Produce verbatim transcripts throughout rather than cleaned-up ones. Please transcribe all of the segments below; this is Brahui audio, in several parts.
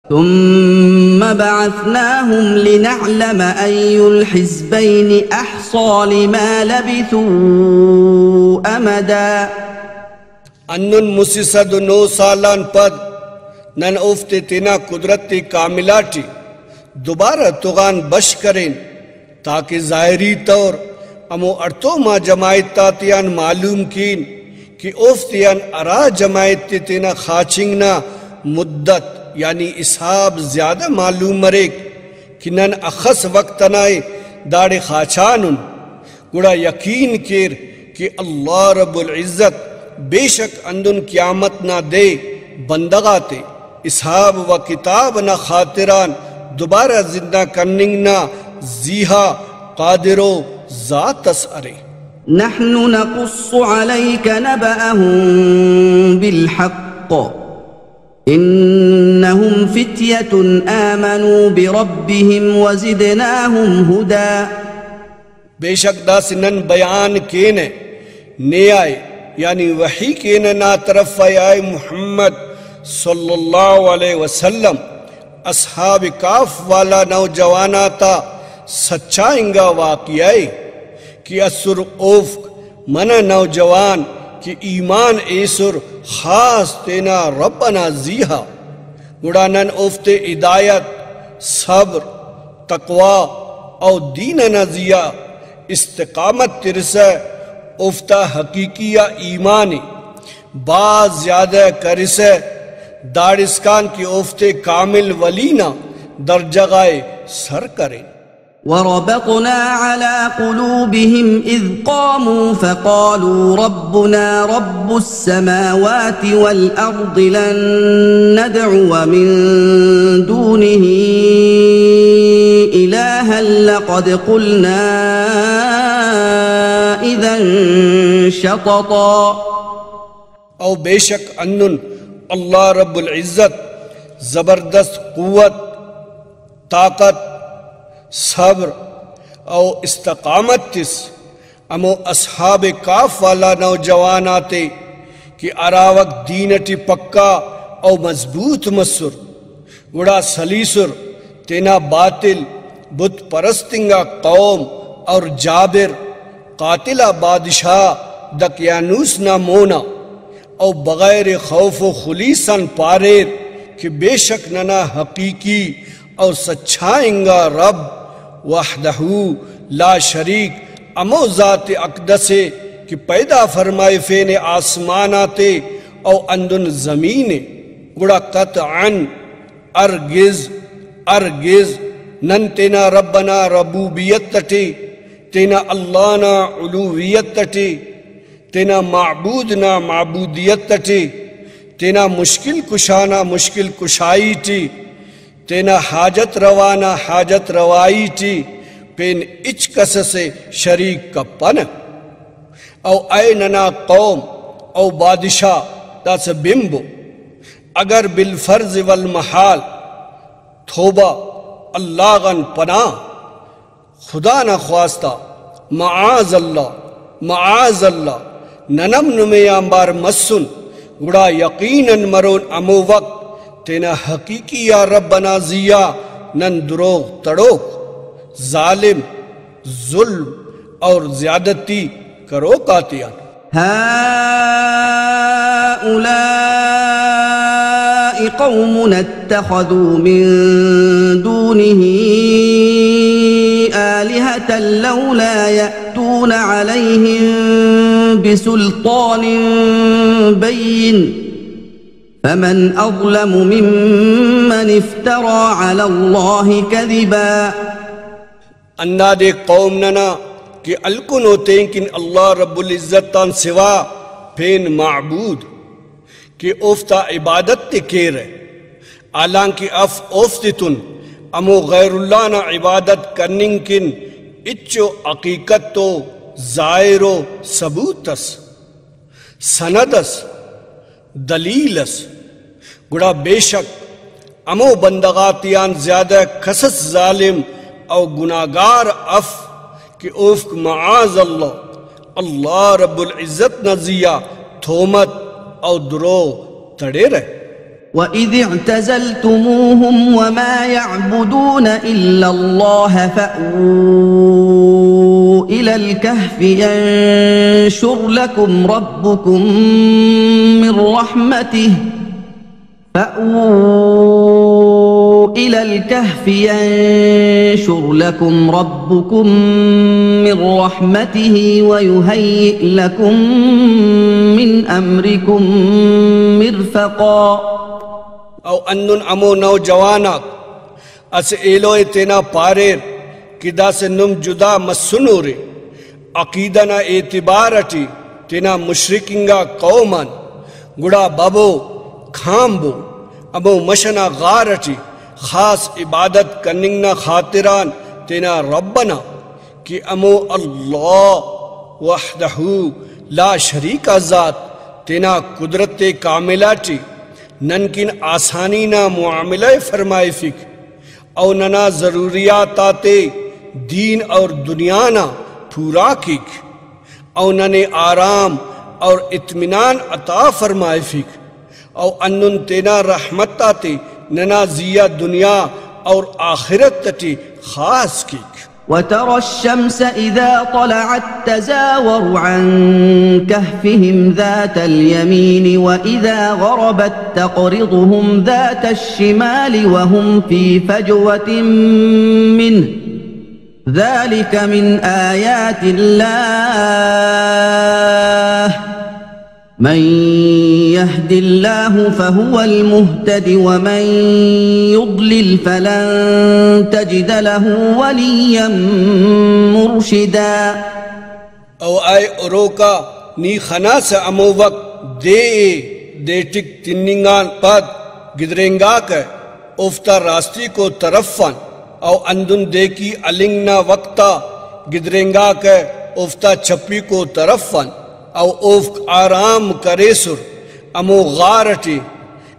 ثم بعثناهم لنعلم أي الحزبين أحصى لما لبثوا أمدا. ہندن مسہ سد و نہہ سال آن پد نن اوفتے تینا قدرت کاملہ ٹی دوبارہ تغان بش کرین، تاکہ ظاہری طور ہمو ہڑتوم آ جماعت آتیان معلوم کین کہ اوفتیان ہرا جماعت تے تینا خاچنگ نا مدت یعنی حساب زیادہ معلوم مریک کہ نن اخس وخت ئنا ءِ داڑے خاچانن، گڑا یقین کیر کہ اللہ رب العزت بے شک ہندن قیامت نا دے بندغ آتے حساب و کتاب نا خاطران دوبارہ زندہ کننگ نا زیہا قادر و ذات اس ارے۔ نحن نقص عليك نبأهم بالحق إنهم فتية آمنوا بربهم وزدناهم هدى. بے شک داسہ نن بیان کینہ نے آ ءِ، یعنی وحی کینہ نا طرف آ، اے محمد صلی اللہ علیہ وسلم، اصحاب کہف والا نوجوان آتا سچا انگا واقعہ ءِ کہ اسر اوفک منہ نوجوان کہ ایمان ایسر خاص تینا رب ئنا زیہا، گڑا نن اوفتے ہدایت، صبر، تقوی او دین ئنا زیہا استقامت ترسہ اوفتا حقیقی آ ایمان ءِ بھاز زیادہ کرسہ داڑسکان کہ اوفتے کامل ولی نا درجہ غائے سر کرین۔ وربطنا على قلوبهم إذ قاموا فقالوا ربنا رب السماوات والأرض لن ندعو من دونه إلها لقد قلنا إذا شططا. او بے شک ہندن اللہ رب العزت زبردست قوت، طاقت، صبر او استقامت تس ہمو اصحاب کہف والا نوجوان آتے کہ ہرا وخت دین ٹی پکا او مضبوط مسر، گڑا سلیسر تینا باطل بت پرست انگا قوم اور جابر قاتل آ بادشاہ دقیانوس نا مونا، او بغیر خوف و خلیس آن پاریر کہ بے شک ننا حقیقی او سچا انگا رب وحدہ لا شریک ہمو ذات اقدس ءِ کہ پیدا فرمائفینے آسمان آتے او ہندن زمین ءِ۔ گڑا قطعاً ہرگز، ہرگز نن تینا رب ئنا ربوبیت ئٹی، تینا اللہ نا الوہیت ئٹی، تینا معبود نا معبودیت ئٹی، تینا مشکل کشا نا مشکل کشائی ٹی، تینا حاجت روا نا حاجت روائی ٹی پین ہچ کس ئسے شریک کپنہ۔ او اے ننا قوم او بادشاہ، داسہ بنبو، اگر بالفرض والمحال، توبہ، اللہ غان پناہ، خدا نا خواستہ، معاذ اللہ، معاذ اللہ، نن ہم نمے آنبار مسن، گڑا یقیناً مرون ہمو وخت تینا حقیقی آ رب ئنا زیہا نن دروغ تڑوک، ظالم، ظلم اور زیادتی کروک آتیان۔ هؤلاء قومنا اتخذوا من دونه آلهة لولا يأتون عليهم بسلطان بين فمن أظلم ممن افترى على الله كذبا۔ ہندادے قوم ننا کہ ہلکنو تینکن اللہ رب العزت آن سوا پین معبود کہ اوفتا عبادت تے کیرہ، حالانکہ اف اوفتتون ہمو غیر اللہ نا عبادت کننگ کن ہچو حقیقت و ظاہر و ثبوت اس، سند اس۔ دلیل اس، گڑا بے شک ہمو بندغ آتیان زیادہ کسس ظالم او گناہگار اف کہ اوفک معاذ اللہ، اللہ رب العزت نا زیہا تہمت او دروغ تڑیرہ۔ وإذ اعتزلتموهم وما يعبدون إلا الله فأووا إلى الكهف ينشر لكم ربكم من رحمته، فأووا إلى الكهف ينشر لكم ربكم من رحمته ويهيئ لكم من أمركم مرفقا. او ہندن ہمو نوجوان آک اسہ ایلو ءِ تینا پاریر کہ داسہ نم جدا مسنورے، عقیدہ نا اعتبار اٹی تینا مشرک انگا قوم آن، گڑا ببو کھانبو ہمو مش ئنا غار اٹی خاص عبادت کننگ نا خاطران تینا رب ئنا کہ ہمو اللہ وحدہ لا شریک آ ذات تینا قدرت کاملہ ٹی نن کن آسانی نا معاملہ ءِ فرمائفک، او ننا ضروریات آتے دین اور دنیا نا پورا کیک، او ننے آرام اور اطمینان عطا فرمائفک، او ہندن تینا رحمت آتے ننا زیہا دنیا اور آخرت ٹی خاص کیک۔ وترى الشمس إذا طلعت تزاور عن كهفهم ذات اليمين وإذا غربت تقرضهم ذات الشمال وهم في فجوة منه، ذلك من آيات الله، من يهد الله فهو المهتد ومن يضلل فلن تجد له وليا مرشدا۔ او اے اروکا، نی خناسہ ہمو وخت دے ءِ دے ٹک تننگ آن پد گدرینگاکہ اوفتا راستیکو طرف آن، او ہندن دیکی ہلنگ نا وخت آ گدرینگاکہ اوفتا چپیکو طرف آن، او اوفک آرام کریسر ہمو غار اٹی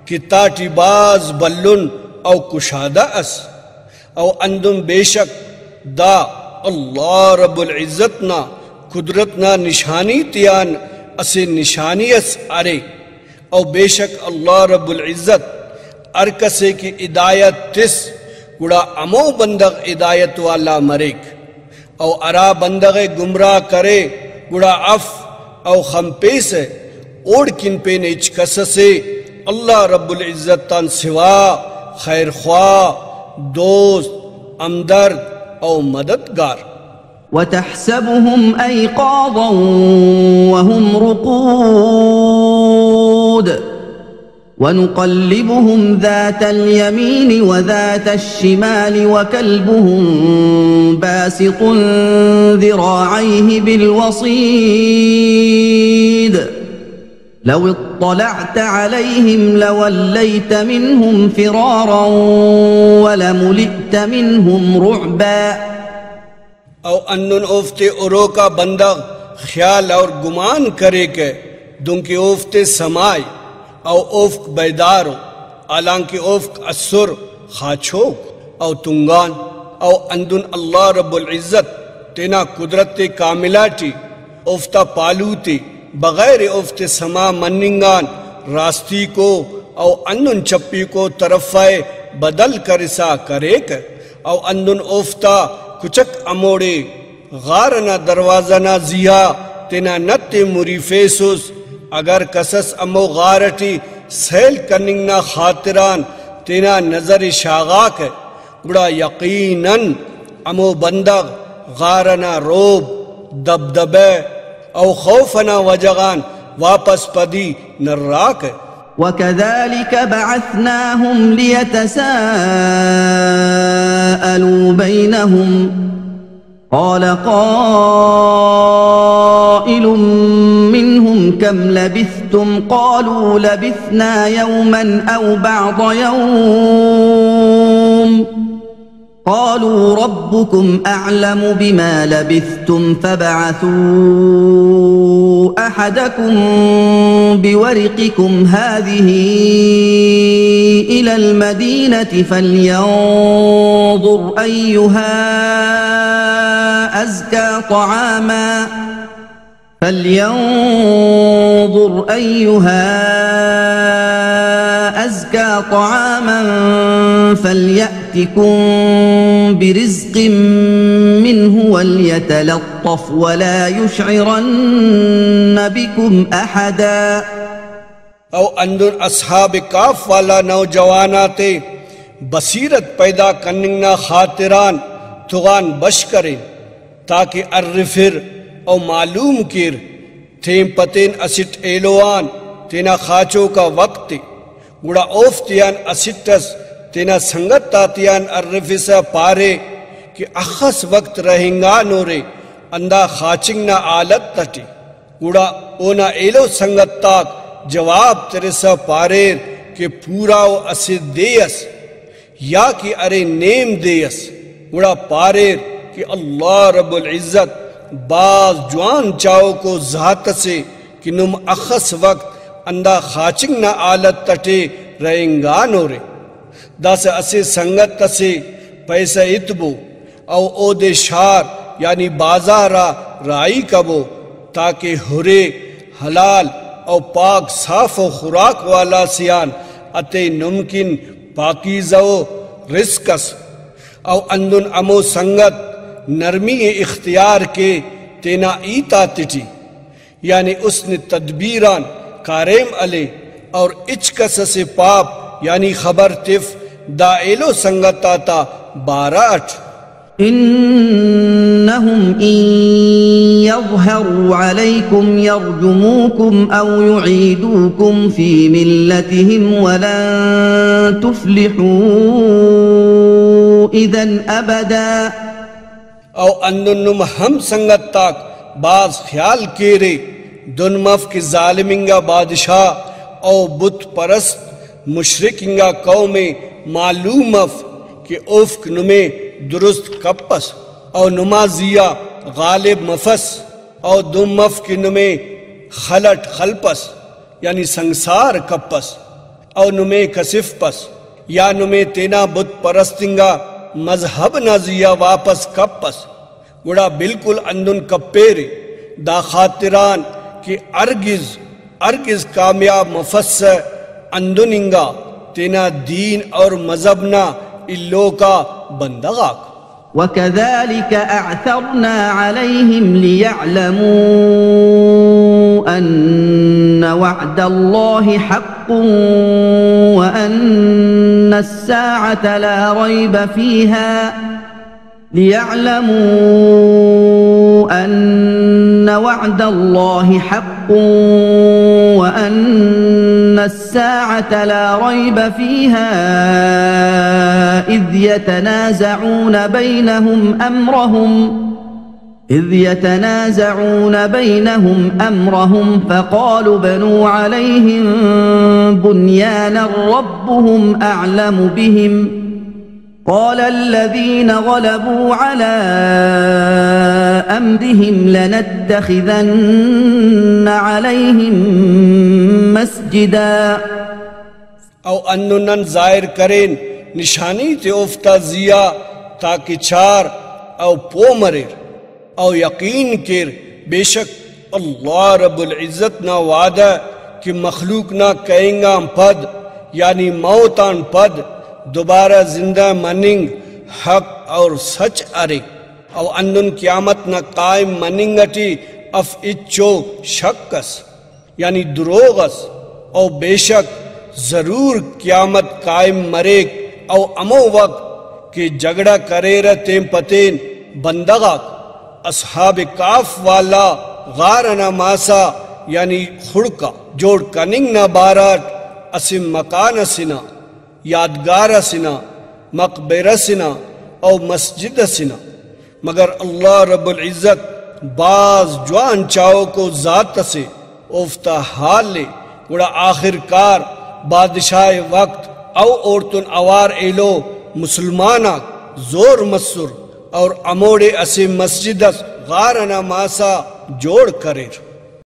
کہ تاٹی بھاز بھلن او کشادہ ئس۔ او ہندن بے شک دا اللہ رب العزت نا قدرت نا نشانی تیان اسہ نشانی اس ارے۔ او بے شک اللہ رب العزت ہر کسے کہ ہدایت تس گڑا ہمو بندغ ہدایت والا مریک۔ او ہرا بندغ ءِ گمراہ کرے گڑا اف او خنپیسہ، اوڑکن پین ہچ کس اسے اللہ رب العزت آن سوا خیرخواہ، دوست، ہمدرد او مددگار۔ وتحسبهم أيقاظا وهم رقود ونقلبهم ذات اليمين وذات الشمال وكلبهم باسط ذراعيه بالوصيد لو اطلعت عليهم لوليت منهم فرارا ولملئت منهم رعبا۔ او ہندن اوفتے اروکا بندغ خیال اور گمان کریکہ، دنکہ اوفتے سمائے، او اوفک بیدارو، حالانکہ اوفک اسر خاچوک او تنگان۔ او ہندن اللہ رب العزت تینا قدرت کاملہ ٹی اوفتا پالو تے بغیر اوفتے سما مننگ آن راستیکو او ہندن چپیکو طرف ءِ بدل کرسا کریکہ۔ او ہندن اوفتا کچک ہموڑے غار ئنا دروازہ نا زیہا تینا نت ءِ مریفیسس۔ اگر کسس ہمو غار ئٹی سیل کننگ نا خاطران تینا نظر ءِ شاغاکہ، گڑا یقیناً ہمو بندغ غار ئنا رعب، دبدبہ او خوف ئنا وجہ غان واپس پدی نراکہ۔ وكذلك بعثناهم ليتساءلوا بينهم قال قائل منهم كم لبثتم قالوا لبثنا يوما أو بعض يوم قالوا ربكم أعلم بما لبثتم فابعثوا أحدكم بورقكم هذه إلى المدينة فلينظر أيها أزكى طعاما فلينظر أيها أزكى طعاما فليأتكم برزق منه وليتلطف ولا يشعرن بكم أحدا۔ او ہندن اصحاب کہف والا نوجوان آتے بصیرت پیدا کننگ نا خاطران تغان بش کرین، تاکہ ارفر او معلوم کیر تین پتین اسٹ ایلو آن تینا خاچوک آ وخت ءِ۔ گڑا اوفتیان اسٹ اس تینا سنگت آتیان ارفسہ پارے کہ اخس وخت رہینگانورے ہندا خاچنگ نا حالت اٹی۔ گڑا اونا ایلو سنگت آک جواب ترسہ پاریر کہ پورا و اسہ دے ئس، یا کہ ارے نیم دے ئس۔ گڑا پاریر کہ اللہ رب العزت بھاز جوان چاہوکو ذات ئسے کہ نم اخس وخت ہندا خاچنگ نا حالت اٹی رہینگانورے۔ داسہ اسہ سنگت ئسے پیسہ اتبو او اودے شار یعنی بازار آ راہی کبو، تاکہ ہرے حلال او پاک صاف و خوراک والا سے آن اتے نم کن پاکیزہ و رزق ئس۔ او ہندن ہمو سنگت نرمی ءِ اختیار کے تینا ہیت آتیٹی، یعنی حسن تدبیر آن کاریم ہلے، اور ہچ کس اسے پاپ یعنی خبر تف دا ایلو سنگت آتا بارہ اٹ۔ إنهم إن يظهروا عليكم يرجموكم أو يعيدوكم في ملتهم ولن تفلحوا إذا أبدا۔ او ہندن نم ہم سنگت آک بھاز خیال کیرے، دن مف کہ ظالم انگا بادشاہ او بت پرست مشرک انگا قوم ءِ معلوم مف کہ اوفک نمے درست کپس او نما زیہا غالب مفس، او دن مف کہ نمے خل اٹ خلپس، یعنی سنگسار کپس، او نمے کسفپس، یا نمے تینا بت پرست انگا مذہب نا زیہا واپس کپس، گڑا بالکل ہندن کپیرے، دا خاطران کہ ہرگز ہرگز کامیاب مفسہ ہندن انگا تینا دین اور مذہب نا الوکا بندغ آک۔ وكذلك أعثرنا عليهم ليعلموا أن وعد الله حق وأن الساعة لا ريب فيها ليعلموا أن وعد الله حق وأن الساعة لا ريب فيها إذ يتنازعون بينهم أمرهم إذ يتنازعون بينهم أمرهم فقالوا ابنوا عليهم بنيانا ربهم أعلم بهم قال الذين غلبوا على أمرهم لنتخذن عليهم مسجدا۔ او ہندن نن ظاہر کرین نشانی تے اوفتا زیہا، تاکہ چار او پہہ مریر۔ او یقین کیر، بے شک اللہ رب العزت نا وعدہ کہ مخلوق نا کہینگ آن پد، یعنی موت آن پد دوبارہ زندہ مننگ حق اور سچ ارے، او ہندن قیامت نا قائم مننگ اٹی اف ہچو شک اس، یعنی دروغ اس، او بے شک ضرور قیامت قائم مریک، او ہمو وخت کہ جھگڑہ کریرہ تین پتین بندغ آک۔ اصحاب کہف والا غار ئنا ماسا یعنی خڑک آ جوڑ کننگ نا بارہ اٹ اسہ مکان ئسے نا، یادگار ئسے نا، مقبرہ ئسے نا او مسجد ئسے نا، مگر اللہ رب العزت بھاز جوان چاہوکو ذات ئسے، اوفتا حال ءِ۔ گڑا آخر کار بادشاہ وقت او اوڑتون اوار ایلو مسلمان آک زور مسر اور ہموڑے اسہ مسجد اس غار ئنا ماسا جوڑ کریر۔